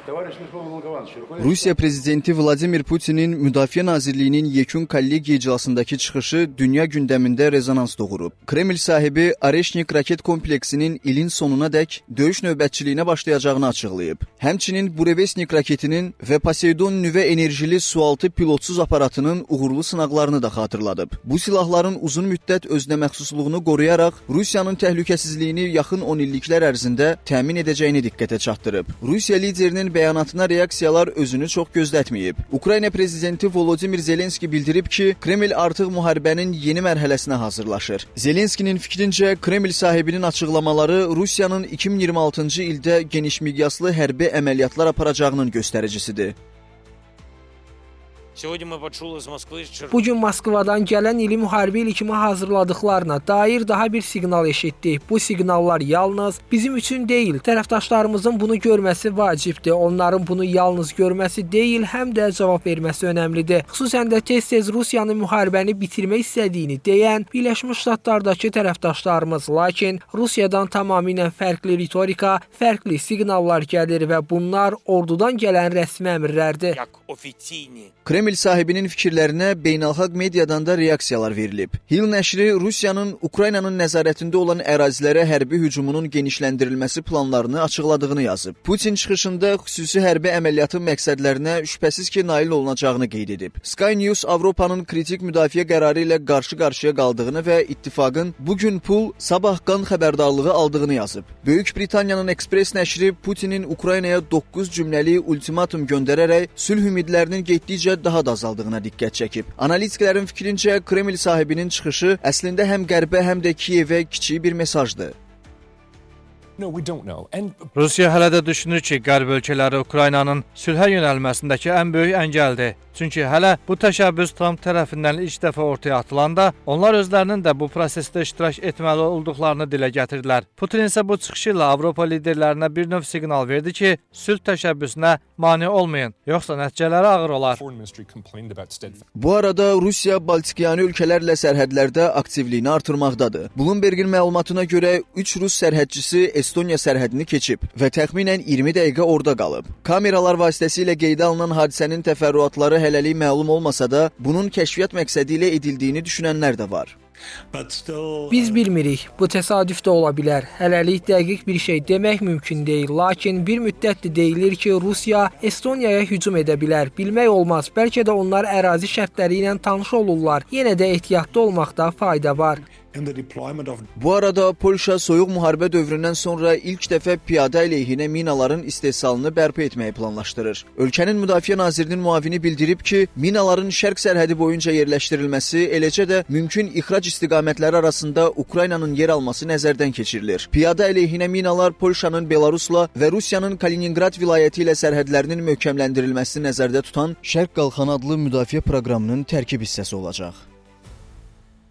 Товарищ Верховный Главнокомандующий, руководящий Rusiya prezidenti Vladimir Putinin Müdafiə Nazirliyinin yekun kollegiya iclasındakı çıxışı dünya gündəmində rezonans doğurub. Kreml sahibi Oreşnik raket kompleksinin ilin sonunadək döyüş növbətçiliyinə başlayacağını açıqlayıb. Həmçinin Burevestnik raketinin və Poseidon nüvə enerjili sualtı pilotsuz aparatının uğurlu sınaqlarını da xatırladıb. Bu silahların uzun müddət özünəməxsusluğunu qoruyaraq Rusiyanın təhlükəsizliyini yaxın 10 illiklər ərzində təmin edəcəyini diqqətə çatdırıb. Rusiya liderinin bəyanatına reaksiyalar özünü çox gözlətməyib. Ukrayna prezidenti Volodimir Zelenski bildirib ki, Kreml artıq müharibənin yeni mərhələsinə hazırlaşır. Zelenskinin fikrincə, Kreml sahibinin açıqlamaları Rusiyanın 2026-cı ildə genişmiqyaslı hərbi əməliyyatlar aparacağının göstəricisidir. Сьогодні ми почули з Москви, що Bu gün Moskvadan gələn ili müharibə ili kimi hazırladıqlarına dair daha bir siqnal eşitdik. Bu siqnallar yalnız bizim üçün deyil, tərəfdaşlarımızın bunu görməsi vacibdir. Onların bunu yalnız görməsi deyil, həm də cavab verməsi önəmlidir. Xüsusən də tez-tez Rusiyanın müharibəni bitirmək istədiyini deyən Birləşmiş Ştatlardakı tərəfdaşlarımız, lakin Rusiyadan tamamilə fərqli ritorika, fərqli siqnallar gəlir və bunlar ordudan gələn rəsmi əmrlərdir. як офіційні Kreml sahibinin fikirlərinə beynəlxalq mediadan da reaksiyalar verilib. Hill nəşri Rusiyanın Ukraynanın nəzarətində olan ərazilərə hərbi hücumunun genişləndirilməsi planlarını açıqladığını yazıb. Putin çıxışında xüsusi hərbi əməliyyatın məqsədlərinə şübhəsiz ki, nail olunacağını qeyd edib. Sky News Avropanın kritik müdafiə qərarı ilə qarşı-qarşıya qaldığını və ittifaqın bu gün pul, sabah qan xəbərdarlığı aldığını yazıb. Böyük Britaniyanın Express nəşri Putinin Ukraynaya 9 cümləli ultimatum göndərərək sülh ümidlərinin getdikcə daha da azaldığına diqqət çəkib. Analitiklərin fikrincə, Kreml sahibinin çıxışı əslində həm Qərbə, həm də Kiyevə kiçik bir mesajdır. No, we don't know. And Rusiya hələ də düşünür ki, Qərb ölkələri Ukraynanın sülhə yönəlməsindəki ən böyük əngəldir. Çünki hələ bu təşəbbüs Tramp tərəfindən ilk dəfə ortaya atılanda, onlar özlərinin də bu prosesdə iştirak etməli olduqlarını dilə gətirdilər. Putin isə bu çıxışı ilə Avropa liderlərinə bir növ siqnal verdi ki, sülh təşəbbüsünə mane olmayın, yoxsa nəticələri ağır olar. foreign ministry complained about steadfast Bu arada Rusiya Baltikyanı ölkələrlə sərhədlərdə aktivliyini artırmaqdadır. Bloombergin məlumatına görə 3 rus sərhədçisi Estoniya sərhədini keçib və təxminən 20 dəqiqə orada qalıb. Kameralar vasitəsilə qeydə alınan hadisənin təfərrüatları hələlik məlum olmasa da, bunun kəşfiyyat məqsədi ilə edildiyini düşünənlər də var. But still, Biz bilmirik. Bu təsadüf də ola bilər. Hələlik dəqiq bir şey demək mümkün deyil. Lakin bir müddətdir deyilir ki, Rusiya Estoniyaya hücum edə bilər. Bilmək olmaz. Bəlkə də onlar ərazi şərtləri ilə tanış olurlar. Yenə də ehtiyatlı olmaqda fayda var. in the deployment of Bu arada Polşa soyuq müharibə dövründən sonra ilk dəfə piyada əleyhinə minaların istehsalını bərpa etməyi planlaşdırır. Ölkənin Müdafiə nazirinin müavini bildirib ki, minaların şərq sərhədi boyunca yerləşdirilməsi, eləcə də mümkün ixrac istiqamətləri arasında Ukraynanın yer alması nəzərdən keçirilir. Piyada əleyhinə minalar Polşanın Belarusla və Rusiyanın Kalininqrad vilayəti ilə sərhədlərinin möhkəmləndirilməsini nəzərdə tutan Şərq Qalxanı adlı müdafiə proqramının tərkib hissəsi olacaq.